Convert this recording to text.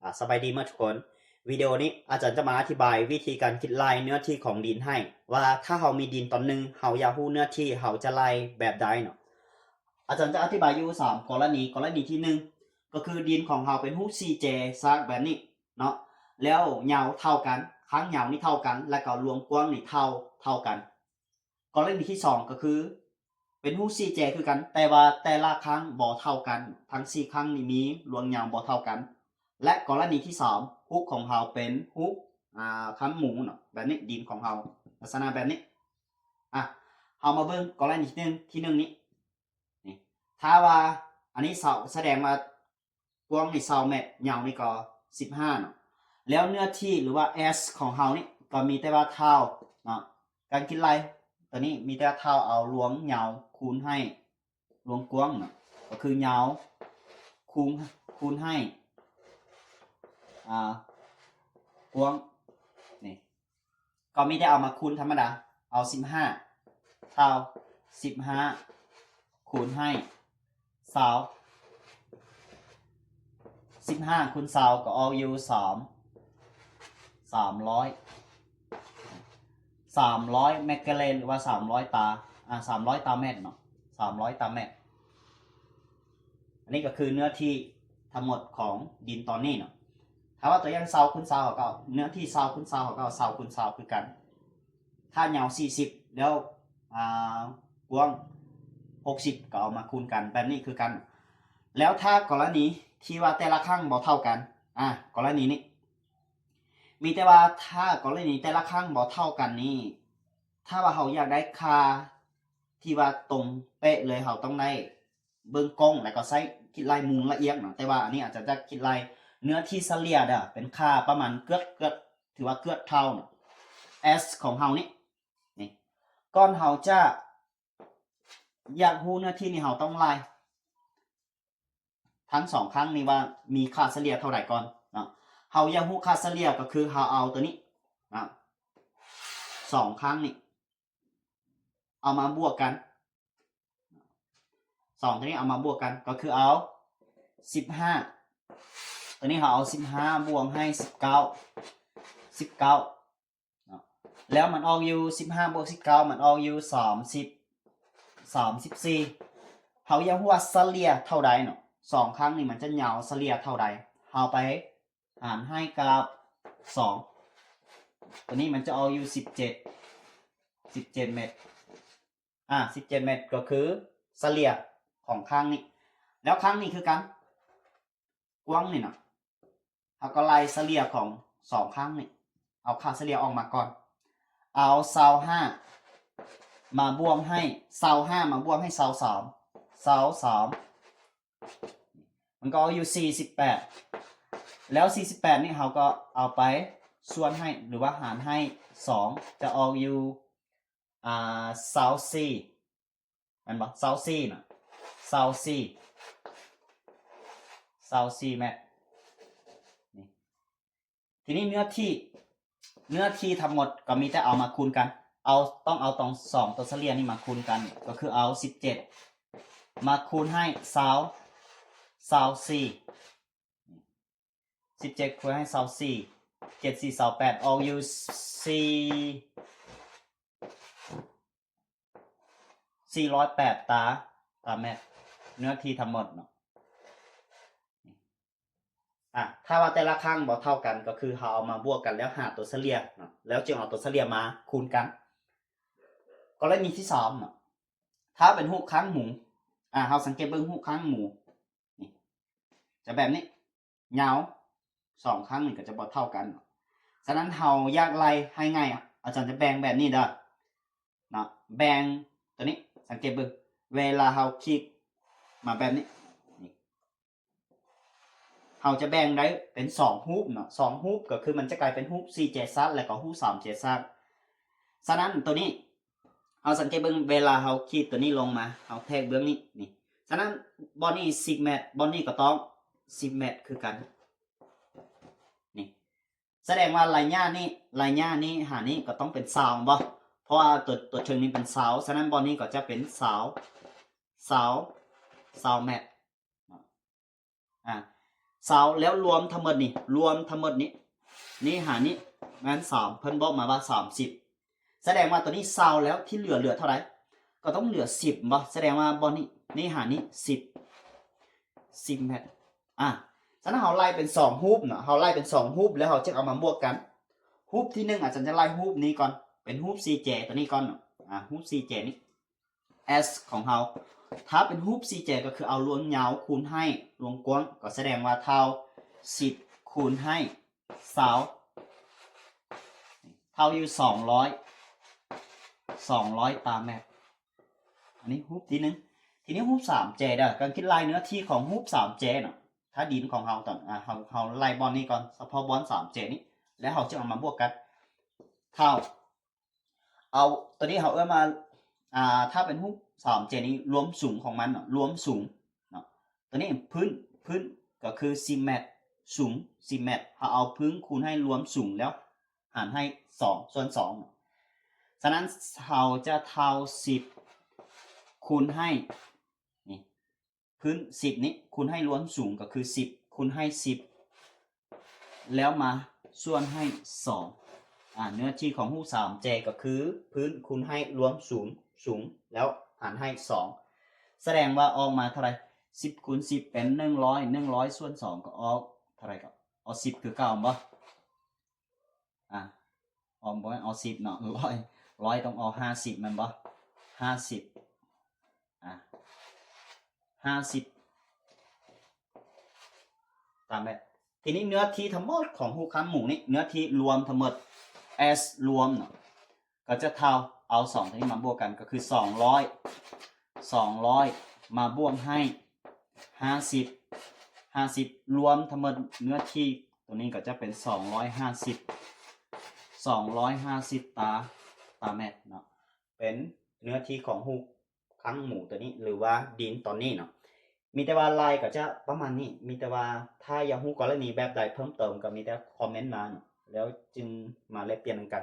ອ່າ ສະບາຍດີໝົດທຸກຄົນ. ວິດີໂອນີ້ອາຈານຈະມາອະທິບາຍວິທີການຄິດໄລ່ເນື້ອທີ່ຂອງດິນໃຫ້ ວ່າຖ້າເຮົາມີດິນຕອນໜຶ່ງ ເຮົາຢາກຮູ້ເນື້ອທີ່ ເຮົາຈະໄລ່ແບບໃດເນາະ. ອາຈານຈະອະທິບາຍຢູ່ສາມກໍລະນີ. ກໍລະນີທີໜຶ່ງ ກໍຄືດິນຂອງເຮົາເປັນຮູບສີ່ແຈຊາກແບບນີ້ເນາະ ແລ້ວຍາວເທົ່າກັນ, ຄາງຍາວນີ້ເທົ່າກັນ ແລ້ວກໍລວງກວ້າງນີ້ເທົ່າ, ເທົ່າກັນ. ກໍລະນີທີສອງ ກໍຄືເປັນຮູບສີ່ແຈຄືກັນ ແຕ່ວ່າແຕ່ລະຄາງບໍ່ເທົ່າກັນ, ທັງສີ່ຄາງນີ້ມີລວງຍາວບໍ່ເທົ່າກັນ. ແລະ ກໍລະນີທີສາມ ຮູບຂອງເຮົາເປັນຮູບ ອ່າ ຄາງໝູເນາະ ແບບນີ້, ດິນຂອງເຮົາລັກສະນະແບບນີ້. ອ່ະ ເຮົາມາເບິ່ງກໍລະນີທີໜຶ່ງ, ທີໜຶ່ງນີ້ ນີ້ ຖ້າວ່າອັນນີ້ຊາວ ສະແດງວ່າກວ້າງນີ້ຊາວແມັດ, ຍາວນີ້ກໍສິບຫ້າເນາະ. ແລ້ວເນື້ອທີ່ ຫຼືວ່າ S ຂອງເຮົານີ້ກໍມີແຕ່ວ່າເທົ່າເນາະ, ການຄິດໄລ່ຕົວນີ້ມີແຕ່ວ່າເທົ່າເອົາລວງຍາວຄູນໃຫ້ລວງກວ້າງເນາະ, ກໍຄືຍາວຄູນ, ຄູນໃຫ້ ອ່າ ກວ້າງນີ້. ກໍມີແຕ່ເອົາມາຄູນທຳມະດາ, ເອົາສິບຫ້າເທົ່າສິບຫ້າຄູນໃຫ້ຊາວ, ສິບຫ້າຄູນຊາວກໍອອກຢູ່ສາມ, ສາມຮ້ອຍ, ສາມຮ້ອຍແມັກກາເຣນ ຫຼືວ່າສາມຮ້ອຍຕາ, ອ່າ ສາມຮ້ອຍຕາແມັດເນາະ, ສາມຮ້ອຍຕາແມັດ. ອັນນີ້ກໍຄືເນື້ອທີ່ທັງໝົດຂອງດິນຕອນນີ້ເນາະ. ຖ້າວ່າຕົວຢ່າງຊາວຄູນຊາວ ເຮົາກໍເອົາເນື້ອທີ່ຊາວຄູນຊາວ ເຮົາກໍເອົາຊາວຄູນຊາວຄືກັນ. ຖ້າຍາວສີ່ສິບ ແລ້ວ ອ່າ ກວ້າງຫົກສິບ ກໍເອົາມາຄູນກັນແບບນີ້ຄືກັນ. ແລ້ວຖ້າກໍລະນີທີ່ວ່າແຕ່ລະຄັ້ງບໍ່ເທົ່າກັນ, ອ່າ ກໍລະນີນີ້ ມີແຕ່ວ່າຖ້າກໍລະນີແຕ່ລະຄັ້ງບໍ່ເທົ່າກັນນີ້ ຖ້າວ່າເຮົາຢາກໄດ້ຄ່າທີ່ວ່າຕົງເປະເລີຍ ເຮົາຕ້ອງໄດ້ ເບິ່ງກ້ອງ ແລ້ວກໍໃຊ້ຄິດໄລ່ມູນລະອຽດເນາະ, ແຕ່ວ່າອັນນີ້ອາດຈະຈັກຄິດໄລ່ເນື້ອທີ່ສະເລ່ຍເດີ້ ເປັນຄ່າປະມານເກືອບ, ເກືອບ, ຖືວ່າເກືອບເທົ່າເນາະ S ຂອງເຮົານີ້. ນີ້ ກ່ອນເຮົາຈະຢາກຮູ້ເນື້ອທີ່ນີ້ ເຮົາຕ້ອງໄລ່ທັງສອງຄັ້ງນີ້ວ່າມີຄ່າສະເລ່ຍເທົ່າໃດກ່ອນເນາະ. ເຮົາຢາກຮູ້ຄ່າສະເລ່ຍ ກໍຄືເຮົາເອົາຕົວນີ້ເນາະ ສອງຄັ້ງນີ້ ເອົາມາບວກກັນ, ສອງຕົວນີ້ເອົາມາບວກກັນ ກໍຄືເອົາສິບຫ້າ, ຕົວນີ້ເຮົາເອົາສິບຫ້າບວກໃຫ້ສິບເກົ້າ, ສິບເກົ້າເນາະ, ແລ້ວມັນອອກຢູ່ ສິບຫ້າບວກສິບເກົ້າ ມັນອອກຢູ່ສາມສິບ, ສາມສິບສີ່. ເຮົາຢາກຮູ້ວ່າສະເລ່ຍເທົ່າໃດເນາະ, ສອງຄັ້ງນີ້ມັນຈະຍາວສະເລ່ຍເທົ່າໃດ, ເຮົາໄປ ຫານໃຫ້ກັບສອງ, ຕົວນີ້ມັນຈະອອກຢູ່ສິບເຈັດ, ສິບເຈັດແມັດ, ອ່າ ສິບເຈັດແມັດ ກໍຄືສະເລ່ຍຂອງຂ້າງນີ້. ແລ້ວຂ້າງນີ້ຄືກັນ, ກວ້າງນີ້ນະ, ເຮົາກໍໄລ່ສະເລ່ຍຂອງສອງຂ້າງນີ້, ເອົາຄ່າສະເລ່ຍອອກມາກ່ອນ, ເອົາຊາວຫ້າມາບວກໃຫ້, ຊາວຫ້າມາບວກໃຫ້ຊາວສາມ, ຊາວສາມ ມັນກໍອອກຢູ່ສີ່ສິບແປດ, ແລ້ວສີ່ສິບແປດນີ້ເຮົາກໍເອົາໄປສ່ວນໃຫ້ ຫຼືວ່າຫານໃຫ້ສອງ ຈະອອກຢູ່ ອ່າ ຊາວສີ່ ແມ່ນບໍ່? ຊາວສີ່ນະ, ຊາວສີ່, ຊາວສີ່ແມັດ. ນີ້ ທີນີ້ເນື້ອທີ່, ເນື້ອທີ່ທັງໝົດກໍມີແຕ່ເອົາມາຄູນກັນ, ເອົາ, ຕ້ອງເອົາຕອງສອງຕົວສະເລ່ຍນີ້ມາຄູນກັນ, ກໍຄືເອົາສິບເຈັດມາຄູນໃຫ້ຊາວ, ຊາວສີ່, ສິບເຈັດຄູນໃຫ້ຊາວສີ່, ເຈັດສີ່ຊາວແປດ ອອກຢູ່ສີ່, ສີ່ຮ້ອຍແປດຕາ, ຕາແມັດ, ເນື້ອທີ່ທັງໝົດເນາະ. ອ່າ ຖ້າວ່າແຕ່ລະຄັ້ງບໍ່ເທົ່າກັນ ກໍຄືເຮົາເອົາມາບວກກັນ ແລ້ວຫາຕົວສະເລ່ຍເນາະ, ແລ້ວຈຶ່ງເອົາຕົວສະເລ່ຍມາຄູນກັນ. ກໍລະນີທີສາມເນາະ, ຖ້າເປັນຮູບຄາງໝູ, ອ່າ ເຮົາສັງເກດເບິ່ງຮູບຄາງໝູ ນີ້ ຈະແບບນີ້, ຍາວສອງຂ້າງນີ້ກໍຈະບໍ່ເທົ່າກັນ. ສະນັ້ນເຮົາຢາກໄລ່ໃຫ້ງ່າຍ, ອາຈານຈະແບ່ງແບບນີ້ເດີເນາະ, ແບ່ງຕົວນີ້, ສັງເກດເບິ່ງ ເວລາເຮົາຄລິກມາແບບນີ້, ນີ້ ເຮົາຈະແບ່ງໄດ້ເປັນສອງຮູບເນາະ, ສອງຮູບກໍຄືມັນຈະກາຍເປັນຮູບສີ່ແຈຊາກ ແລ້ວກໍຮູບສາມແຈຊາກ. ສະນັ້ນຕົວນີ້ ເຮົາສັງເກດເບິ່ງ ເວລາເຮົາຂີດຕົວນີ້ລົງມາ, ເຮົາແທກເບື້ອງນີ້, ນີ້. ສະນັ້ນບ່ອນນີ້ສິບແມັດ, ບ່ອນນີ້ກໍຕ້ອງສິບແມັດຄືກັນ. ນີ້ ສະແດງວ່າໄລຍະນີ້, ໄລຍະນີ້ຫານີ້ກໍຕ້ອງເປັນຊາວບໍ່? ເພາະວ່າຕົວ, ຕົວເທິງນີ້ເປັນຊາວ, ສະນັ້ນບ່ອນນີ້ກໍຈະເປັນຊາວ, ຊາວ, ຊາວແມັດ. ອ່າ ຊາວ ແລ້ວລວມທັງໝົດນີ້ ລວມທັງໝົດນີ້ ນີ້ຫານີ້ແມ່ນສາມ ເພິ່ນບອກມາວ່າສາມສິບ ສະແດງວ່າຕົວນີ້ຊາວແລ້ວ ທີ່ເຫຼືອ ເຫຼືອເທົ່າໃດ? ກໍຕ້ອງເຫຼືອສິບບໍ່? ສະແດງວ່າບ່ອນນີ້ ນີ້ຫານີ້ສິບ ສິບແມັດ. ອາ ສະນັ້ນເຮົາໄລ່ເປັນສອງຮູບເນາະ ເຮົາໄລ່ເປັນສອງຮູບ ແລ້ວເຮົາຈຶ່ງເອົາມາບວກກັນ. ຮູບທີໜຶ່ງ ອາຈານຈະໄລ່ຮູບນີ້ກ່ອນ ເປັນຮູບສີ່ແຈຕົວນີ້ກ່ອນເນາະ. ອາ ຮູບສີ່ແຈນີ້ S ຂອງເຮົາ ຖ້າເປັນຮູບສີ່ແຈກໍຄືເອົາລວງຍາວຄູນໃຫ້ລວງກວ້າງ ກໍສະແດງວ່າເທົ່າສິບຄູນໃຫ້ຊາວ ເທົ່າຢູ່ສອງຮ້ອຍ ສອງຮ້ອຍຕາແມັດ. ອັນນີ້ຮູບທີໜຶ່ງ. ທີນີ້ຮູບສາມແຈເດີ ການຄິດໄລ່ເນື້ອທີ່ຂອງຮູບສາມແຈເນາະ ຖ້າດິນຂອງເຮົາຕອນ ອາ ເຮົາ ເຮົາໄລ່ບ່ອນນີ້ກ່ອນ ສະເພາະບ່ອນສາມແຈນີ້ ແລ້ວເຮົາຈຶ່ງເອົາມາບວກກັນ ເທົ່າ ເອົາ ຕົວນີ້ເຮົາເອີ້ນວ່າ ອາ ຖ້າເປັນຮູບສາມແຈນີ້ ລວມສູງຂອງມັນເນາະ ລວມສູງເນາະ ຕົວນີ້ພື້ນ ພື້ນກໍຄືສິບແມັດ ສູງສິບແມັດ ເຮົາເອົາພື້ນຄູນໃຫ້ລວມສູງ ແລ້ວຫານໃຫ້ສອງ ສ່ວນສອງເນາະ. ສະນັ້ນເຮົາຈະເທົ່າສິບຄູນໃຫ້ ນີ້ ພື້ນສິບນີ້ຄູນໃຫ້ລວມສູງກໍຄືສິບຄູນໃຫ້ສິບ ແລ້ວມາສ່ວນໃຫ້ສອງ ອາ ເນື້ອທີ່ຂອງຮູບສາມແຈກໍຄືພື້ນຄູນໃຫ້ລວມສູງ ສູງ ແລ້ວຫານໃຫ້ສອງ ສະແດງວ່າອອກມາເທົ່າໃດ? ສິບຄູນສິບເປັນໜຶ່ງຮ້ອຍ ໜຶ່ງຮ້ອຍສ່ວນສອງກໍອອກເທົ່າໃດ? ກໍອອກສິບຄືເກົ່າ ແມ່ນບໍ່? ອາ ອອກ ບໍ່ແມ່ນອອກສິບເນາະ ຮ້ອຍ ຮ້ອຍຕ້ອງອອກຫ້າສິບ ແມ່ນບໍ່? ຫ້າສິບ ອາ ຫ້າສິບຕາແມັດ. ທີນີ້ເນື້ອທີ່ທັງໝົດຂອງຮູບຄາງໝູນີ້ ເນື້ອທີ່ລວມທັງໝົດ S ລວມເນາະ ກໍຈະເທົ່າ ເອົາສອງຕົວນີ້ມາບວກກັນ ກໍຄືສອງຮ້ອຍ ສອງຮ້ອຍມາບວກໃຫ້ຫ້າສິບ ຫ້າສິບ ລວມທັງໝົດເນື້ອທີ່ຕົວນີ້ກໍຈະເປັນສອງຮ້ອຍຫ້າສິບ ສອງຮ້ອຍຫ້າສິບຕາ ຕາແມັດເນາະ ເປັນເນື້ອທີ່ຂອງຮູບຄາງໝູຕົວນີ້ ຫຼືວ່າດິນຕອນນີ້ເນາະ. ມີແຕ່ວ່າລາຍກໍຈະປະມານນີ້ ມີແຕ່ວ່າຖ້າຢາກຮູ້ກໍລະນີແບບໃດເພີ່ມເຕີມ ກໍມີແຕ່ຄອມເມັນມາເນາະ ແລ້ວຈຶ່ງມາແລກປ່ຽນນຳກັນ.